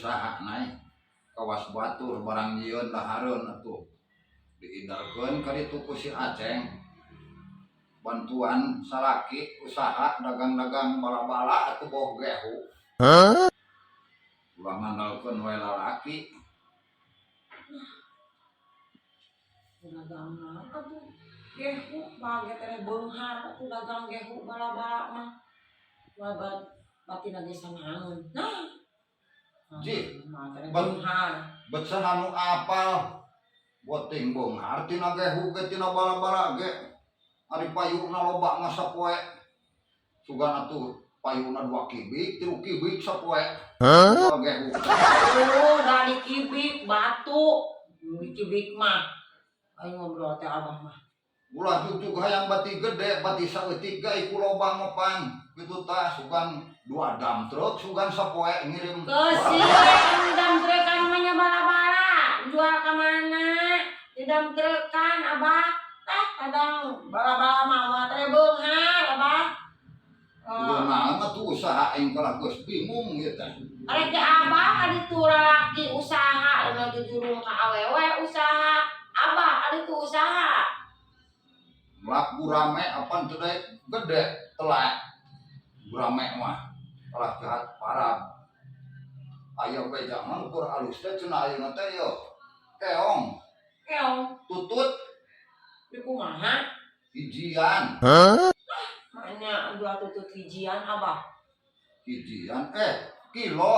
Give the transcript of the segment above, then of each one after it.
Usaha naik kawas batur barang nyieun dahareun atuh. Diidarkeun ka ditu ku si Aceng. Bantuan salaki usaha dagang-dagang bala-bala atuh boh gehu. Ulah ngandalkeun wae lalaki. Dagang naon atuh? Gehu bage teh beunghar atuh dagang gehu bala-bala mah. Babat batina ge sanaeun. Nah. Ji, Mah teh beunghar. Bet saha nu apal boting beunghar tina gehu ge tina bala-bala ge. Ari payuna loba mah sapoe. Sugan atuh payuna 2 kibik, 3 kibik sapoe. Dua gehu. Oh, da dikibik batu. Dikibik mah. Ayo ngobrol teh abah mah. Ulah jugjug hayang bati gede, bati saeutik ge ku loba mah pan. Kitu tah sugan 2 dam truk sugan sapoe ngirim. Keusi anu dam trukan mah nya bala-bala. Jual ka mana? Di dam trukan abah. Tah kadang bala-bala mah mah teh beunghar abah. Oh. Kunaon atuh usaha aing kalah geus bingung ieu teh. Arek ge abah ka ditu lalaki usaha anu jujurung ka awewe usaha. Abah ka ditu usaha. Melak gurame apan teu daek gede telak. Gurame mah kalah jahat parah. Aya beja mah ukur alus teh cenah ayeuna teh yo. Keong, Keong tutut, di kumaha? Hijian. Makanya jual tutut hijian abah. Hijian kilo.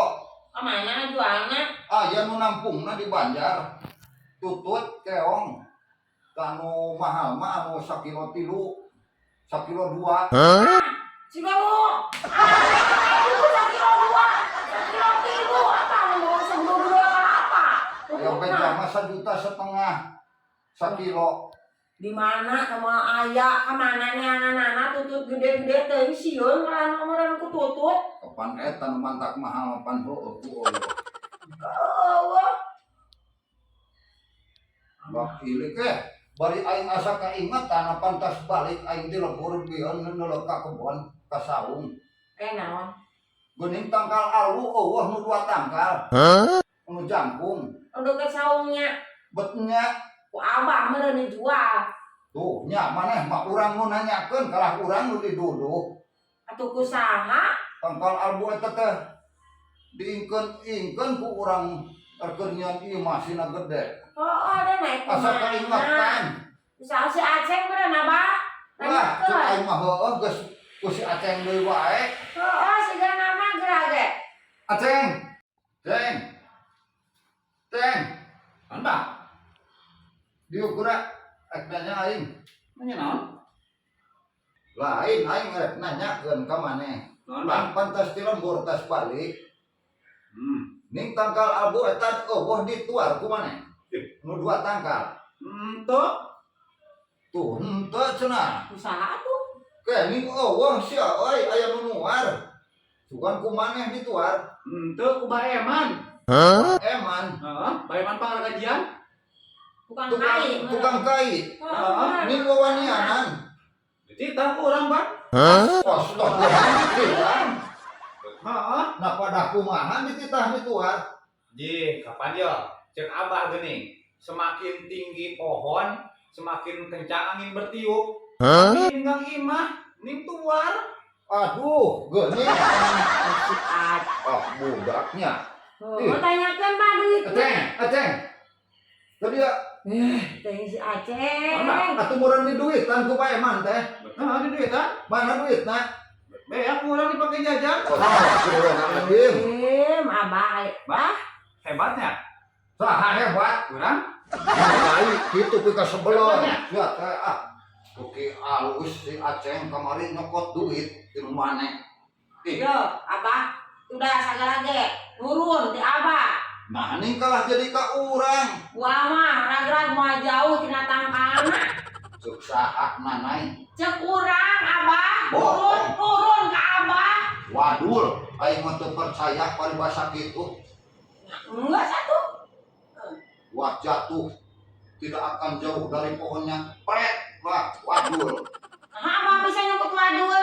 Ka mana jualna? Aya nu nampungna di Banjar. Tutut keong. Anu mahal mah anu sakilo 3, sakilo 2. Siga lu. Ah, itu sakilo 2, sakilo 3 apa nu sebelum dua apa? Aya beja mah 1,5 juta sakilo. Di mana sama aya ka mana nih anak-anak tutut gede-gede teh sieun malah nomoran ku tutut. Kapan eta nu mantak mahal pan heueuh ku eueuh. Eueuh. Bak ilik bari aing asa kaingetan apan tas balik aing di lembur bieun neuleuh ka kebon ka saung. Eh naon? Geuning tangkal alu eueuh nu 2 tangkal. Nu jangkung. Udah ke saungnya. Bet nya. Ku abah meureun dijual. Tuh nya maneh mah urang nu nanyakeun kalah urang nu diduduh. Atuh ku saha? Tangkal albu eta teh diingkeun-ingkeun ku urang keur nyieun imah sina gede. Oh, ada naik Asa kaingetan. Usaha si Aceng meureun abah. Wah, cek aing mah heueuh geus ku si Aceng deui wae. Heeh, siga nama geura ge. Aceng. Ceng. Ceng. Anda, Diukura rek nanya aing. Nanya naon? Lain aing rek nanyakeun ka maneh. Naon, Bang? Pan pantas ti lembur tas balik. Ning tangkal albu eta eueuh dituar ku maneh. Nu 2 tangkal. Henteu. Tuh henteu cenah. Usaha atuh. Ke ning eueuh sia euy aya nu nuar. Sugan ku maneh dituar. Henteu ku Baeman. Eman. Heeh, Baeman pangargajian. Tukang Tukang kai. Tukang kai. Heeh. Ning wawanianan. Dititah ku urang, Bang. Astagfirullahaladzim. Heeh. Nah pada kumaha dititah dituar. Ji, kapan yo? Cek abah geuning. Semakin tinggi pohon, semakin kencang angin bertiup. Ninggang imah, ning tuar. Aduh, geuning. Si Aceng. Ah, budaknya. Oh, tanyakeun mah duitna. Aceng, Aceng. Tadi ya, Teh si Aceng. Atuh meureun di duitan ku Pak Eman teh. Heeh, di duitan. Mana duitna? Beak ku urang dipake jajan. Astagfirullahaladzim. Em, abah. Bah, hebatnya. Saha hebat? Urang. Baik, kitu pika sebelum. Ya teh ah. Oke, alus si Aceng kamari nyokot duit di maneh. Ih, Yo, abah. Udah sagala ge nurun di abah. Nah ning kalah jadi ka urang. Gua mah rag-rag moal jauh tina tangkalna. Cek saha nanai. Cek urang abah, Bohong. turun turun ka abah. Wadul, aing mah teu percaya paribasa kitu. Enggak satu. Wah jatuh tidak akan jauh dari pohonnya. Pret lah, wadul. Nah, abah bisa nyebut wadul.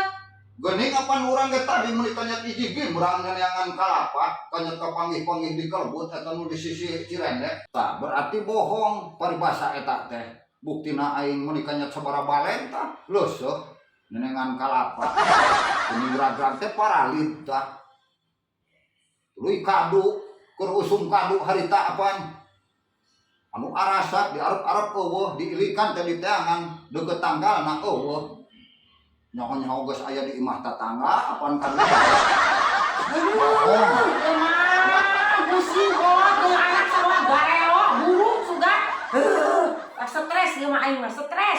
Geuning apan urang ge tadi meuli kanyat hiji ge urang neangan kalapa, kanyat kapanggih-panggih di kelebut eta nu di sisi Cirende. Tah, berarti bohong paribasa eta teh. Buktina aing meuli kanyat sabaraha balen tah, leuseuh neangan kalapa. Geuning rag-rag teh paralid tah. Tuluy kadu, keur usum kadu harita apan. Anu arasak diarep-arep euweuh, diilikan teh diteangan deukeut tanggalna euweuh. Nyaho-nyaho geus aya di imah tatangga apan kadu. Bohong. Aduh, mah pusing kok jeung anak sarua garelo buruk sugan. Heuh, stres ieu mah aing mah stres.